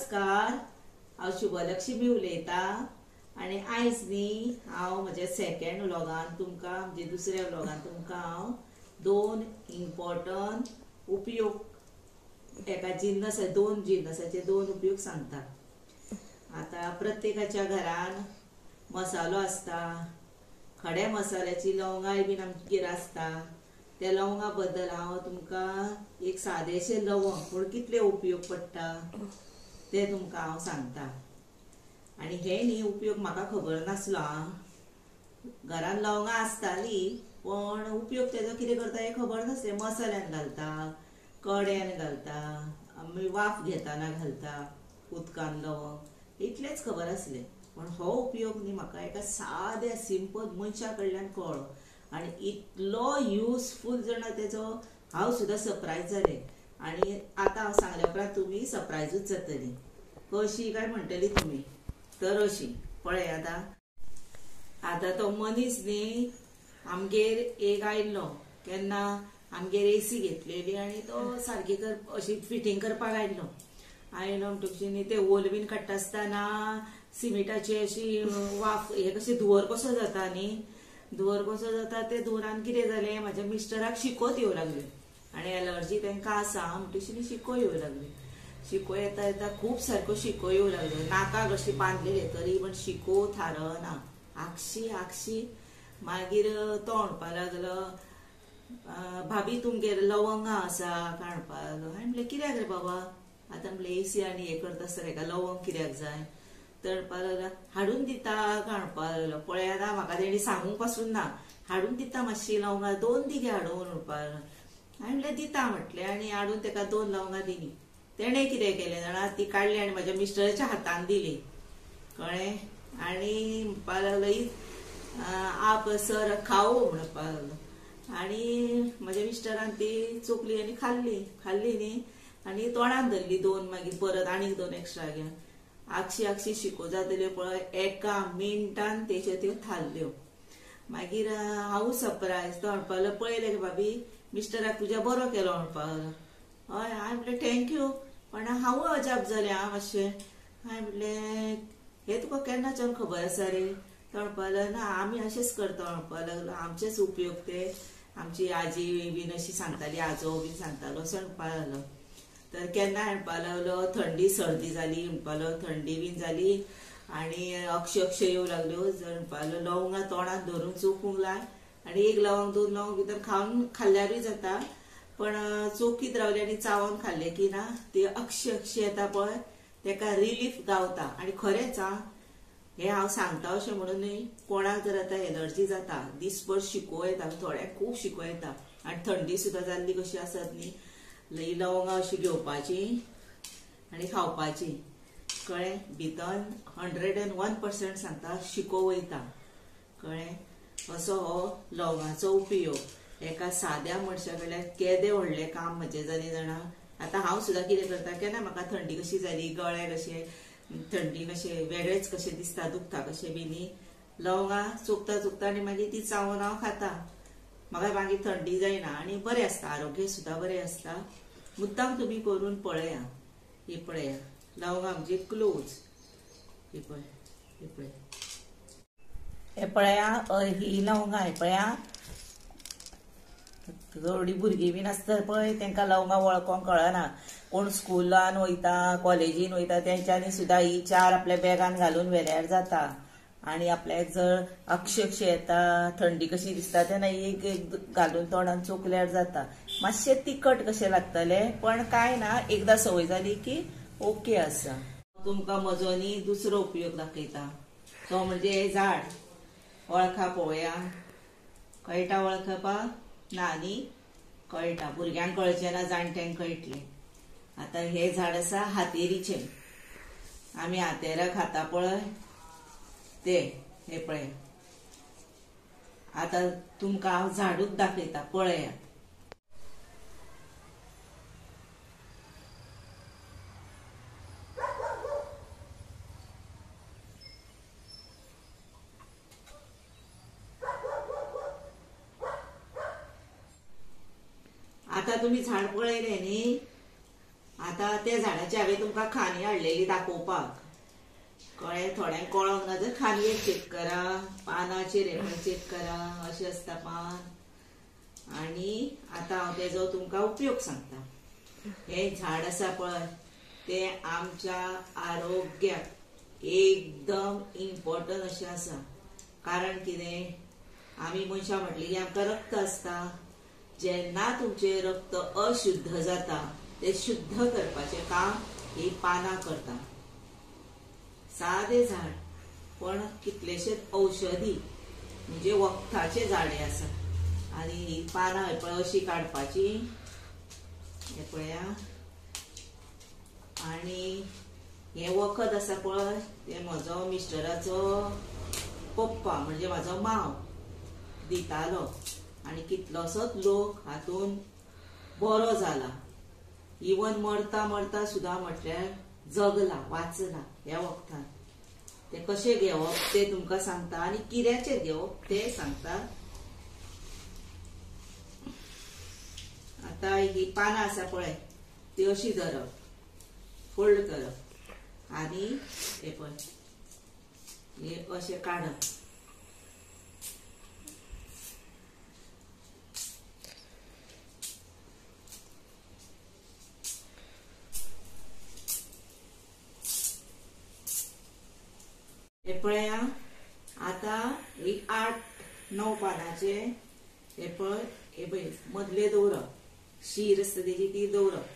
नमस्कार, हांव शुभलक्ष्मी उलयता आनी आयज न्ही हांव म्हज्या सेकंड व्लॉगान तुमकां म्हणजे दुसऱ्या व्लॉगान तुमकां हांव दोन इम्पॉर्टंट उपयोग एका जिन्नस दोन जिन्नसाचे दोन उपयोग सांगता। आतां प्रत्येकाच्या घरान मसालो आसता, खड्या मसाल्याची लवंगाय बीन आमगेर आसता। त्या लवंगा बद्दल हांव तुमकां एक सादेशें लवंग पूण कितले उपयोग पडटा ते तुमकां हांव सांगता। आनी हे न्ही उपयोग म्हाका खबर नासलो, घरान लवंगां आसताली पण उपयोग तेजो कितें करता हें खबर नासलें। मसाल्यान घालता, कड्यान घालता, आमी वाफ घेतना घालता उदकान लवंग, इतलेंच खबर आसलें। पण हो उपयोग न्ही म्हाका एका साद्या सिंपल मनशा कडल्यान कळ्ळो आनी इतलो युजफूल जाणा तेजो, हांव सुद्दां सरप्रायज जालें। आनी आतां हांव सांगल्या उपरांत तुमी सरप्रायजूच जातली, कशी काय म्हणटली तुमी, तर अशी पळय। आतां आतां तो मनीस न्ही आमगेर एक आयल्लो केन्ना, आमगेर एसी घेतलेली आनी तो सारकी कर अशी फिटींग करपाक आयल्लो। आयलो म्हणटकच न्ही ते ओल बीन काडटा आसतना सिमिटाची अशी वाफ हे कशें धुंवर कसो जाता न्ही, धुंवर कसो जाता ते धुंवरान कितें जालें म्हाज्या मिस्टराक शिकोत येवं लागली आनी एलर्जी तांकां आसा म्हणटकीर शिको येवं लागली। शिको येता येता खूब सारको शिको येवं लागलो, नाकाक अशी बांदलेले तरी पण शिको थारना, आक्षी आक्षी। मागीर तो म्हणपाक लागलो, भाभी तुमगेर लवंगां आसा काय म्हणपाक लागलो। हांवें म्हणलें कित्याक रे बाबा, आतां म्हणलें एसी आनी हें करता आसतना हेका लवंग कित्याक जाय, तर म्हणपाक लागलो हाडून दिता काय म्हणपाक लागलो। पळय आतां म्हाका तेणी सांगूंक पासून ना, हाडून दिता मातशी लवंगां दोन दी घे हाडून म्हणपाक लागलो। हांवें म्हणलें दिता म्हटलें आनी हाडून तेका दोन लवंगां दिली। तेणें कितें केलें जाणा, ती काडली आनी म्हाज्या मिस्टराच्या हातान दिली, कळ्ळें। आनी म्हणपाक लागलो आप सर खाओ म्हणपाक लागलो आनी म्हज्या मिस्टरान ती चोखली आनी खाल्ली, खाल्ली न्ही आनी तोंडान धरली दोन, मागीर परत आनीक दोन एक्स्ट्रा घेवन आक्षी आक्षी शिको जातल्यो पळय एका मिनटान तेच्यो त्यो थारल्यो। मागीर हांव सरप्रायज, तो म्हणपाक लागलो पळयलें गे भाभी मिस्टराक तुज्या बरो केलो म्हणपाक लागलो। हय, हांवें म्हणलें thank you, पण हांवूय अजाप जालें आं मातशें। हांवें म्हणलें हें तुका केन्नाच्यान खबर आसा रे, तो म्हणपाक लागलो ना आमी अशेंच करता म्हणपाक लागलो, आमचेच उपयोग ते, आमची आजी बीन अशी सांगताली, आजो बीन सांगतालो असो म्हणपाक लागलो। तर केन्ना म्हणपाक लागलो थंडी सर्दी जाली म्हणपाक लागलो, थंडी बीन जाली आनी अक्ष अक्ष येवं लागल्यो, जर म्हणपाक लागलो लवंगां तोंडात धरून चोखूंक लाय आनी एक लवंग दोन लवंग भितर खावन खाल्ल्यारूय जाता, पण चोखीत रावले आनी चावोन खाल्ले की ना ते अक्ष अक्ष येता पळय तेका रिलीफ गावता। आनी खरेंच आं, हें हांव सांगता अशें म्हणून न्ही, कोणाक जर आतां एलर्जी जाता दीसभर शिको येता, थोड्यांक खूब शिको येता आनी थंडी सुद्दां जाल्ली कशी आसत न्ही, लवंगां अशी घेवपाची आनी खावपाची, कळ्ळें। भितर 101% सांगता शिको वयता, कळ्ळें। असो हो लवंगाचो उपयोग एका साद्या मनशा कडल्यान केदें व्हडलें काम म्हजें जालें जाणा। आतां हांव सुद्दां कितें करता, केन्ना म्हाका थंडी कशी जाली, गळ्याक अशें थंडी कशें वेगळेंच कशें दिसता, दुखता कशें बी न्ही, लवंगां चोखता चोखता आनी मागीर ती चावून हांव खाता, म्हाका मागीर थंडी जायना आनी बरें आसता, आरोग्य सुद्दां बरें आसता। मुद्दाम तुमी करून पळया, ही पळया लवंगां म्हणजे क्लोज, ही पळय, ही पळय, हे पळया ही लवंगां, हे पळया थोडीं भुरगीं बीन आसता पळय तांकां लवंगां वळखोंक कळना, कोण स्कुलान वयता कॉलेजीन वयता तेंच्यांनी सुद्दां ही चार आपल्या बॅगान घालून व्हेल्यार जाता। आनी आपल्याक जर अक्ष अक्ष येता थंडी कशी दिसता तेन्ना एक एक घालून तोंडान चोखल्यार जाता, मातशें तिखट कशें लागतलें पण कांय ना, एकदां संवय जाली की ओके आसा। तुमकां म्हजो न्ही दुसरो उपयोग दाखयता, तो म्हणजे हें झाड वळखा पळोवया, कळटा वळखपाक ना न्ही, कळटा भुरग्यांक कळचें ना, जाणट्यांक कळटलें। आतां हें झाड आसा हातेरीचें, आमी हातेरां खाता पळय ते, हे पळय आतां तुमकां हांव झाडूच दाखयता पळयात। आतां तुमी झाड पळयलें न्ही, आतां त्या झाडाची हांवें तुमकां खांदी हाडलेली दाखोवपाक, कळ्ळें? थोड्यांक कळोंक ना जर खांदयेर चॅक करा, पानाचेर हें चॅक करा, अशें आसता पान. आनी आतां हांव तेजो तुमकां उपयोग सांगता. हें झाड आसा पळय तें आमच्या आरोग्याक एकदम इम्पॉर्टंट अशें आसा. कारण कितें, आमी मनशां म्हटली की आमकां रक्त आसता. जेन्ना तुमचें रक्त अशुद्ध जाता तें शुद्ध करपाचें काम ही पानां करता. सादें झाड पण कितलेशेच औषधी म्हणजे वखदाचें झाड आसा. आनी ही पानां हें पळय अशी काडपाची, हें पळया. आनी हें वखद आसा पळय तें म्हजो मिस्टराचो पप्पा म्हणजे म्हाजो माव दितालो आनी कितलोसोच लोक हातून बरो जाला. इवन मरता मरता सुद्दां म्हटल्यार जगला, वाचला ह्या वखदान. तें कशें घेवप तें तुमकां सांगता आनी कित्याचेर घेवप तें सांगता. आतां ही पानां आसा पळय ती अशी धरप, फोल्ड करप आनी हें पळय हें अशें काडप. हें पळया आतां एक 8-9 पानांचे हें पळय, हें पळय मदले दवरप, शीर आसता तेजी ती दवरप,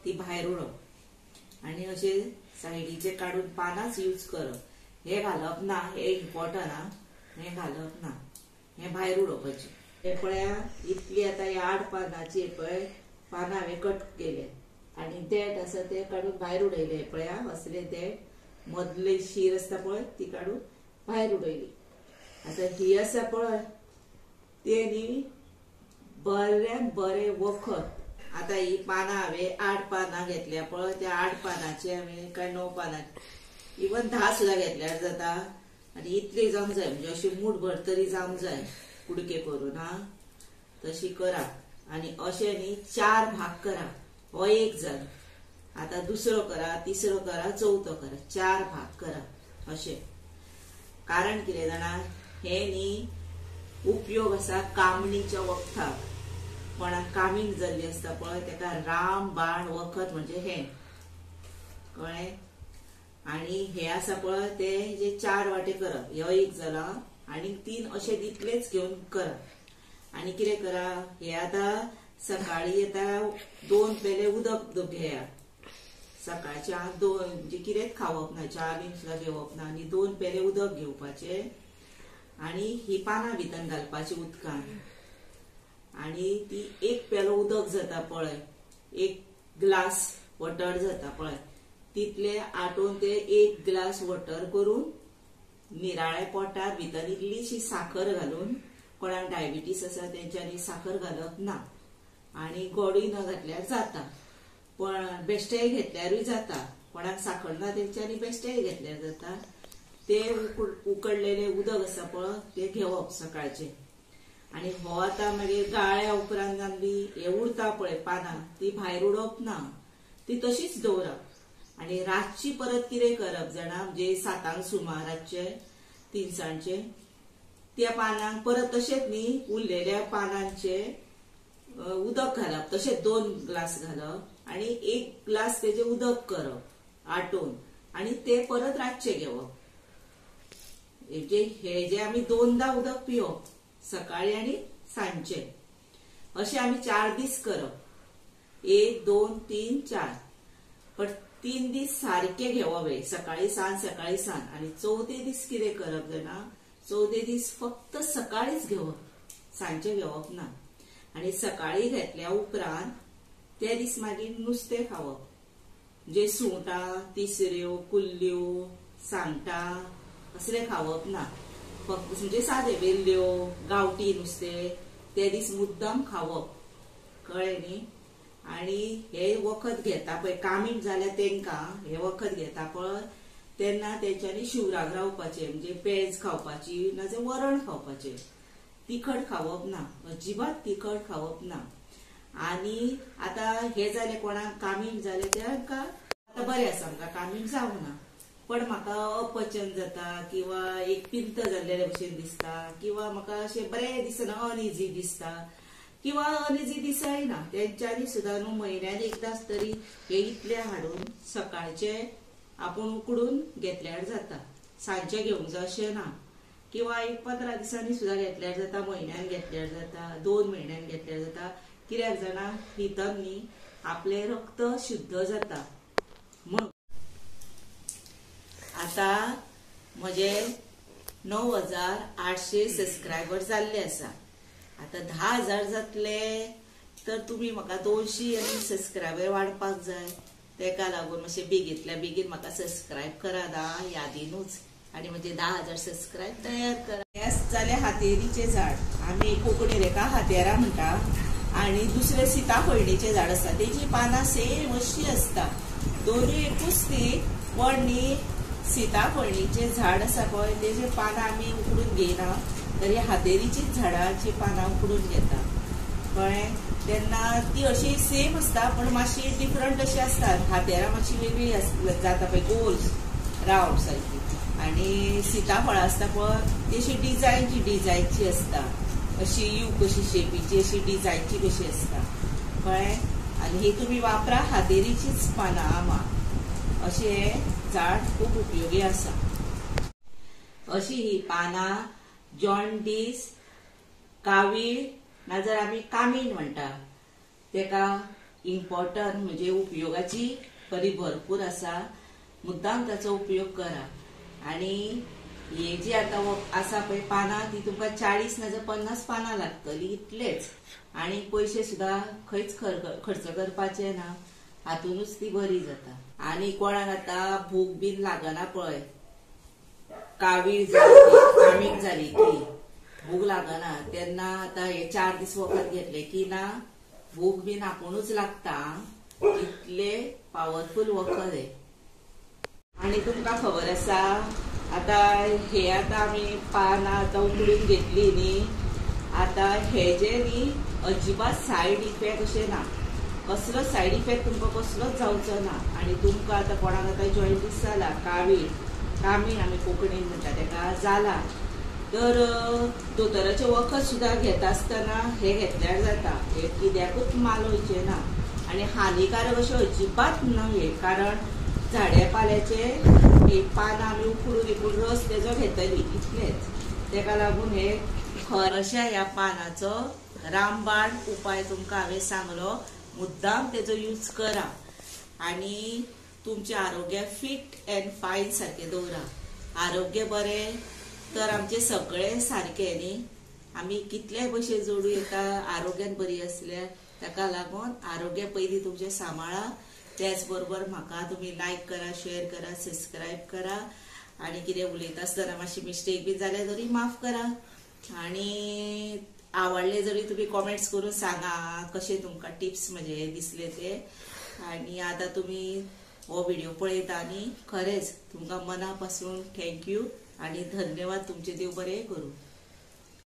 ती भायर उडोवप आनी अशें सायडीचे काडून पानांच यूज करप. हें घालप ना, हें इम्पॉर्टंट आं, हें घालप ना, हें भायर उडोवपाचें. हें पळया इतली आतां ह्या 8 पानांची हें पळय पानां हांवें कट केले आनी देठ आसा तें काडून भायर उडयलें. हें पळया असले देठ मदली शीर आसता पळय ती काडून भायर उडयली. आतां ही आसा पळय तें न्ही बऱ्यान बरें वखद. आतां ही पानां हांवें 8 पानां घेतल्या पळय, त्या 8 पानांचे हांवें काय 9 पानां, इवन 10 सुद्दां घेतल्यार जाता. आनी इतली जावंक जाय म्हणजे अशी मूठभर तरी जावंक जाय कुडके करून. हा तशी करा आनी अशें न्ही 4 भाग करा. हो एक जालो, आतां दुसरो करा, तिसरो करा, चवथो करा, 4 भाग करा अशें. कारण कितें जाणा, हें न्ही उपयोग आसा कामणीच्या वखदाक. कोणाक कामीण जाल्ली आसता पळय तेका रामबाण वखद म्हणजे हें, कळ्ळें? आनी हें आसा पळय तें जे 4 वांटे करप, हो एक जाला आनी 3 अशें इतलेच घेवन करप. आनी कितें करा, हें आतां सकाळीं आतां 2 पेले उदक घेया सकाळच्या, 2 म्हणजे कितेंच खावप ना, च्या बीन सुद्दां घेवप ना, आनी 2 पेले उदक घेवपाचें आनी ही पानां भितर घालपाची उदकान. आनी ती 1 पेलो उदक जाता पळय, 1 ग्लास वॉटर जाता पळय, तितले आटोवन ते 1 ग्लास वॉटर करून निराळ्या पोटार भितर इल्लीशी साखर घालून, कोणाक डायबिटीस आसा तेंच्यांनी साखर घालप ना आनी गोडूय न घातल्यार जाता, पण बेश्टेय घेतल्यारूय जाता. कोणाक साखर ना तेंच्यांनी बेश्टेय घेतल्यार जाता. ते उकडलेले उदक आसा पळय ते घेवप सकाळचें. आनी हो आतां मागीर गाळ्या उपरांत आमी हें उरता पळय पानां ती भायर उडोवप ना, ती तशीच दवरप. आनी रातची परत कितें करप जाणा, म्हणजे 7 सुमार रातचे 3 त्या पानांक परत तशेंच न्ही उरलेल्या पानांचे उदक घालप, तशेंच 2 ग्लास घालप आनी 1 ग्लास तेजें उदक करप आटोवन आनी ते परत रातचें घेवप. म्हणजे हे जे आमी 2दा उदक पिवप, सकाळी आनी सांजचे, अशें आमी 4 दीस करप. 1 2 3 4, पण 3 दीस सारके घेवप हे, सकाळी सांज सकाळी सांज. आनी चवथे दीस कितें करप जाणा, चवथे दीस फक्त सकाळीच घेवप, सांजचे घेवप ना. आनी सकाळी घेतल्या उपरांत ते दीस मागीर नुस्तें खावप, म्हणजे सुंगटां, तिसऱ्यो, कुल्ल्यो, सांगटां असलें खावप ना, फक्त म्हणजे सादे वेल्ल्यो, गांवठी नुस्तें ते दीस मुद्दम खावप, कळ्ळें न्ही? आनी हे वखद घेता पळय कामीण जाल्यार तेंकां हे वखद घेता पळय तेन्ना तेंच्यांनी शिवराक रावपाचें, म्हणजे पेज खावपाची नाजाल्यार वरण खावपाचें, तिखट खावप ना, अजिबात तिखट खावप ना. आनी आतां हे जालें कोणाक कामीण जालें तांकां आतां बरें आसा, आमकां कामीण जावंक ना, पण म्हाका अपचन जाता किंवा एक पिंत जाल्ले भशेन दिसता किंवा म्हाका अशें बरें दिसना, अनइजी दिसता किंवा अनइजी दिसय ना, तेंच्यांनी सुद्दां न्हू म्हयन्यान एकदांच तरी हे इतले हाडून सकाळचे आपूण उकडून घेतल्यार जाता, सांजचे घेवंक जाय अशें ना, किंवा एक 15 दिसांनी सुद्दां घेतल्यार जाता, म्हयन्यान घेतल्यार जाता, 2 म्हयन्यान घेतल्यार जाता। कित्याक जाणा हितन न्ही आपलें रक्त शुद्ध जाता म्हणून। आतां म्हजे 9800 सबस्क्रायबर जाल्ले आसा, आतां 10,000 जातले तर तुमी म्हाका 200 आनी सबस्क्रायबर वाडपाक जाय, तेका लागून मातशें बेगींतल्या बेगीन म्हाका सबस्क्रायब करात आं यादीनूच, आनी म्हजे 10,000 सबस्क्रायब तयार करा। हें जालें हातेरीचें झाड, आमी कोंकणीन हेका हातेरा म्हणटा, आनी दुसरें सीताफळणीचें झाड आसता, तेजी पानां सेम अशी आसता, दोनूय एकूच ती, पण न्ही सीताफळणीचें झाड आसा पळय तेजी पानां आमी उकडून घेयना, तरी हातेरीचीच झाडाची पानां उकडून घेता, कळ्ळें। तेन्ना ती अशी सेम आसता पण मातशी डिफरंट अशी आसता, हातेरा मातशी वेगळी जाता पळय गोल रावंड सारकी, आनी सीताफळां आसता पळय ती अशी डिजायनची डिजायनची आसता, अशी you कशी शेपीची अशी डिजायनची कशी आसता, कळ्ळें। आनी ही तुमी वापरा हातेरीचीच पानां आमा, अशें हें झाड खूब उपयोगी आसा। अशी ही पानां जॉन्डीस, कावीळ नाजाल्यार आमी कामीण म्हणटा तेका इम्पॉर्टंट म्हणजे उपयोगाची बरी भरपूर आसा, मुद्दाम ताचो उपयोग करा। आनी हे जी आतां आसा पळय पानां ती तुमकां 40 नाजाल्यार 50 पानां लागतली इतलेच, आनी पयशे सुद्दां खंयच खर्च करपाचे ना, हातूनच ती बरी जाता। आनी कोणाक आतां भूक बीन लागना पळय, कावीळ जाली कामीण जाली की भूक लागना, तेन्ना आतां हे 4 दीस वखद घेतले की ना भूक बीन आपुणूच लागता, इतले पावरफूल वखद हे। आनी तुमकां खबर आसा आतां हे आतां आमी पानां आतां उकडून घेतली न्ही, आतां हेजे न्ही अजिबात सायड इफेक्ट अशें ना, कसलो सायड इफेक्ट तुमकां कसलोच जावचो ना। आनी तुमकां आतां कोणाक आतां जॉयंटीस जाला, कावीळ कामीण आमी कोंकणीन म्हणटा तेका जाला, तर दोतोराचें वखद सुद्दां घेता आसतना हें घेतल्यार जाता, हें कित्याकूच माल वयचें ना आनी हानिकारक अशें अजिबात ना हें, कारण झाड्या पाल्याचे हे पानां आमी उकडून उकडून रस तेजो घेतली इतलेंच, तेका लागून हे खर अशा ह्या पानाचो रामबाण उपाय तुमकां हांवें सांगलो, मुद्दाम तेजो यूज करा आनी तुमचें आरोग्य फिट एंड फायन सारकें दवरा। आरोग्य बरें तर आमचें सगळें सारकें न्ही, आमी कितले पयशे जोडूं येता आरोग्यान बरी आसल्यार, ताका लागून आरोग्य पयलीं तुमचें सांबाळा। त्याच बरोबर म्हाका तुमी लायक करा, शेअर करा, सबस्क्रायब करा, आनी कितें उलयता आसतना मातशी मिस्टेक बी जाल्यार तरी माफ करा, आनी आवडले जरी तुमी कॉमेंट्स करून सांगा कशे तुमकां टिप्स म्हजे दिसले ते। आनी आतां तुमी हो व्हिडिओ पळयता आनी खरेंच तुमकां मना पासून thank you आनी धन्यवाद, तुमचे देव बरें करूं।